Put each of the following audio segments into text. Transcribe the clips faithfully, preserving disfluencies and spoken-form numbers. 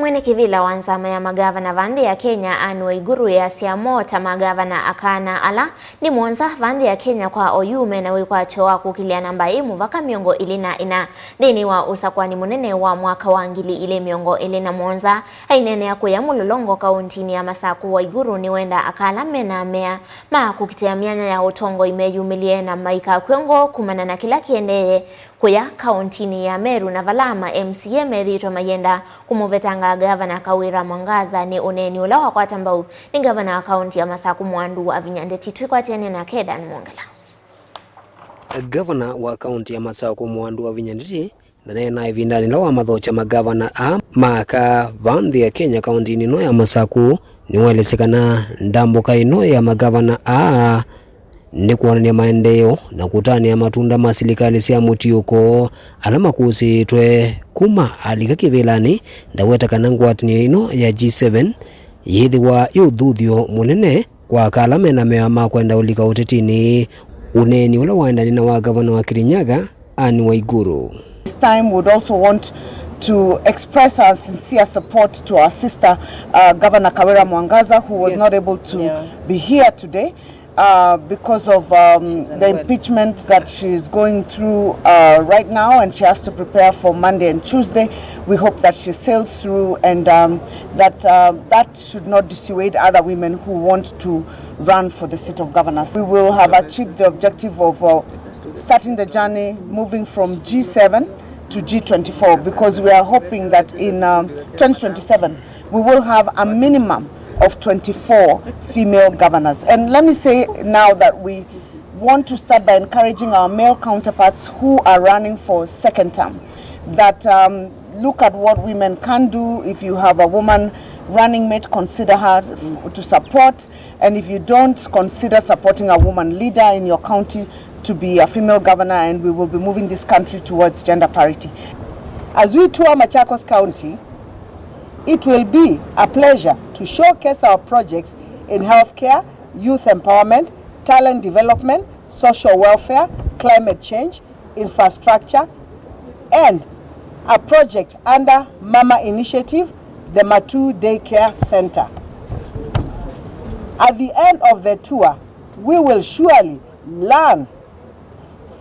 Mwene kĩvĩla wa nzama ya magavana va nthĩ ya Kenya, Anne Waiguru, easya mo ta magavana akana ala nĩ mũonza va nthĩ ya Kenya kwa oyu mena wĩkwatyo wa kũkĩlya namba ĩ mũvaka mĩongo ĩlĩ na ĩna nthĩnĩ wa ũsakũani mũnene wa mwaka wa ngili ilĩ mĩongo ĩlĩ na mũonza. Aineenea kũya Mũlolongo kaũntinĩ ya Masakũ, Waiguru nĩwenda aka ala mena mea ma kũkitĩa myanya ya ũtongoi meyumĩlye na maikakw'e ngoo kumana na kĩla kĩendee kũya kaũntinĩ ya Meru, na vala ma M C A methĩĩtwe mayenda kũmũvetanga Gavana Kawira Mwangaza nĩ ũneeni ũla wakwata mbau nĩ gavana wa kaũnti ya Masakũ Mwandu Wavinya Ndeti. Twĩkwatĩanĩa nake Dan Mwongela. Gavana wa kaũnti ya Masakũ Mwandu Wavinya Ndeti ndaneena ĩvindanĩ ĩla wamathokya magavana aa ma aka va nthĩ ya Kenya kaũntinĩ ĩno ya Masakũ, nĩwaelesya kana ndambũka ĩno ya magavana aa nĩ kwonany'a maendeeo na kũtanĩa matunda ma silikalĩ sya mũtiũko ala makũsĩĩtwe kuma alika kĩvĩlanĩ. Ndaweta kana ngwatanĩo ĩno ya G seven yĩthĩwa ĩ ũthuthyo mũnene kwa aka ala mena mea ma kwenda ũlika ũtetinĩ. Ũneeni ũla waendanĩ na wa gavana wa Kirinyaga, Anne Waiguru. This time, we would also want to express our sincere support to our sister, uh, Governor Kawira Mwangaza, who was Yes. not able to Yeah. be here today, uh, because of, um, the impeachment that she is going through, uh, right now, and she has to prepare for Monday and Tuesday. We hope that she sails through and, um, that, uh, that should not dissuade other women who want to run for the seat of governors. We will have achieved the objective of, uh, starting the journey, moving from G seven to G twenty-four, because we are hoping that in, um, twenty twenty-seven, we will have a minimum of twenty-four female governors. And let me say now that we want to start by encouraging our male counterparts who are running for second term that, um, look at what women can do. If you have a woman running mate, consider her f-, to support. And if you don't, consider supporting a woman leader in your county to be a female governor, and we will be moving this country towards gender parity. As we tour Machakos County, it will be a pleasure to showcase our projects in healthcare, youth empowerment, talent development, social welfare, climate change, infrastructure, and a project under Mama Initiative, the Matuu Daycare Center. At the end of the tour, we will surely learn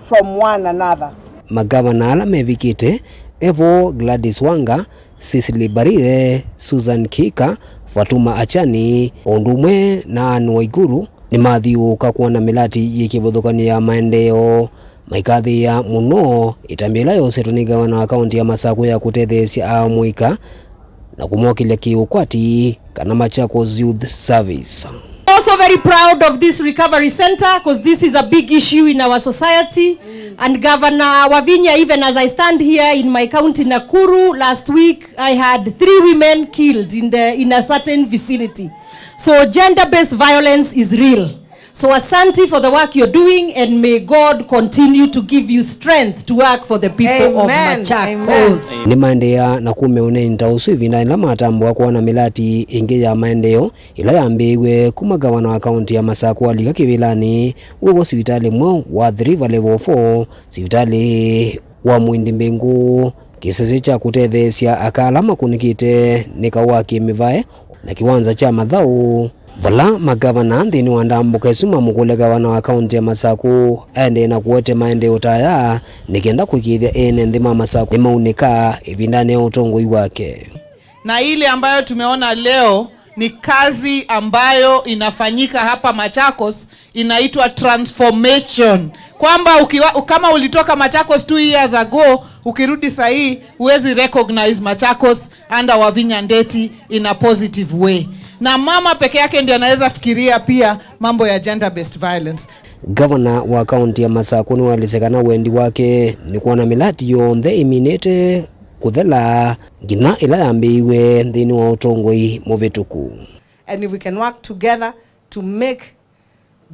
from one another. Magavana ala mevikĩte evo Gladys Wanga, Cecily Mbarire, Susan Kihika, Fatuma Achani, o ũndũ ũmwe na Anne Waiguru, nĩmathiũũka kwona mĩlati yĩ kĩvathũkany'o ya maendeeo, maikathĩĩa mũno ĩtambya ĩla yosetwe nĩ gavana wa kaũnti ya Masakũ ya kũtetheesya aamũika na kũmokĩlya kĩũkwati kana Machakos Youth Service. Also very proud of this recovery center, 'cause this is a big issue in our society. And Governor Wavinya, even as I stand here in my county, Nakuru, last week I had three women killed in the, in a certain vicinity. So gender-based violence is real. So asante for the work you're doing, and may God continue to give you strength to work for the people of Amen. Machakos. Amen. Nĩmaendeea na kumya ũneeni ta ũsu ĩvinda ĩla matambũa kwona mĩlati ĩngĩ ya maendeeo ĩla yambĩĩiw'e kuma gavana wa kaũnti ya Masakũ alika kĩvĩlanĩ, wĩvo sivitalĩ mweũ wa Athi River Level four, sivitalĩ wa Mwindi Mbĩngũ, kĩsese kya kũtetheesya aka ala makũnĩkĩte nĩ kaũ wa kĩmĩvae, na kĩwanza kya mathaũ. Vala magavana nthĩnĩ wa ndambũka ĩsu mamũkũlya gavana wa kaũnti ya Masakũ aendee na kũete maendeeo ta aya nĩ kenda kũĩkĩĩthya ene nthĩ ma Masakũ nĩmaunĩka ĩvindanĩ ya ũtongoi wake. Na ile ambayo tumeona leo ni kazi ambayo inafanyika hapa Machakos, inaitwa transformation, kwamba ukiwa, kama ulitoka Machakos two years ago, ukirudi sahii huwezi recognize Machakos under Wavinya Ndeti in a positive way. Na mama peke yake ndiye anaweza fikiria pia mambo ya gender based violence. Gavana wa kaũnti ya Masakũ nĩwaelesya kana wendi wake nĩ kwona mĩlati yonthe ĩminĩte kũthela nginya ĩla yambĩĩiwe nthĩnĩ wa ũtongoi mũvĩtũku. And if we can work together to make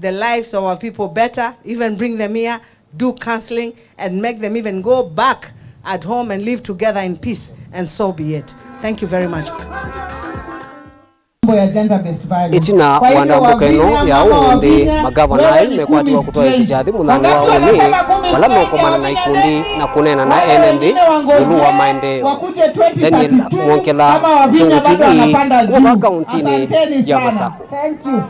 the lives of our people better, even bring them here, do counseling, and make them even go back at home and live together in peace, and so be it. Thank you very much. Ĩtina wa ndambũka ĩno ya ũmũnthĩ, magavana aĩ mekwatiwa kũtwaĩĩsya kyathĩ mũthenya wa ũnĩ, vala mekũmana na ikundi na kũneena na ene nthĩ ĩũlũ wa maendeeo. Daniel Mwongela, Njongo T V, kuma vaa kauntinĩ ya Masakũ.